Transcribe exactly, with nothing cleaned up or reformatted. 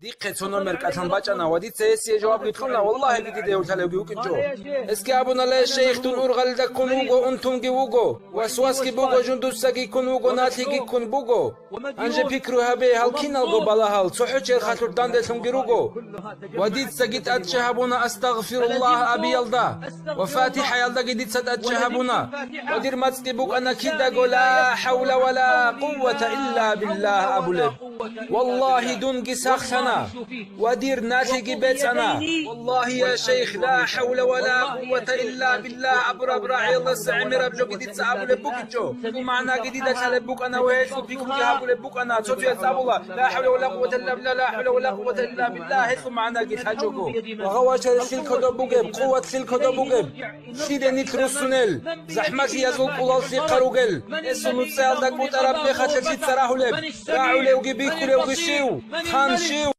Дихъе цо номер кӀалъан бачӀана ва дица гьесие жавабги кьуна, валлагьиги, дида гьев лъалевги вукӀинчӀо. Гьесги абуна: «Ле, шейх, дун ургъалида ккун вуго, унтунги вуго, васвасги буго, жундуцаги ккун вуго, налъиги ккун буго. Гьанже пикру гьабе, гьал киналго балагьал цохӀо черхалъур данделъунги руго». Ва дицаги тӀадчӀа гьабуна «Астагъфируллагь» абиялда, ва ФатихӀаялдаги дица тӀадчӀа гьабуна. Ва дир мацӀги букӀана кидаго «Ла хӀавла ва ла къуввата илла биллагь» абулеб. Валлагьи, дунги сахлъана ва дир налъиги бецӀана. Валлагьи, я шейх, «Ла хӀавла ва ла къуввата илла биллагь» абураб рагӀиялдаса гӀемераб жоги дица абулеб букӀинчӀо. Гьелъул магӀнаги дида лъалеб букӀана ва гьелъул пикруги гьабулеб букӀана. Цо-цояз абула: «Ла хӀавла ва ла къуввата илла биллагь, ла хӀавла ва ла къуввата илла биллагь», гьелъул магӀнаги лъачӀого. Ва гъавачарилъил кодоб бугеб, къувватлъил кодоб бугеб, лъиде нилъ руссунел, захӀмалъиязул кӀулал лъихъа ругел, гьесул нуцӀаялда кӀутӀараб мехалъе лъица рагьулеб, рагӀулевги бихьулевги щив, хан щив?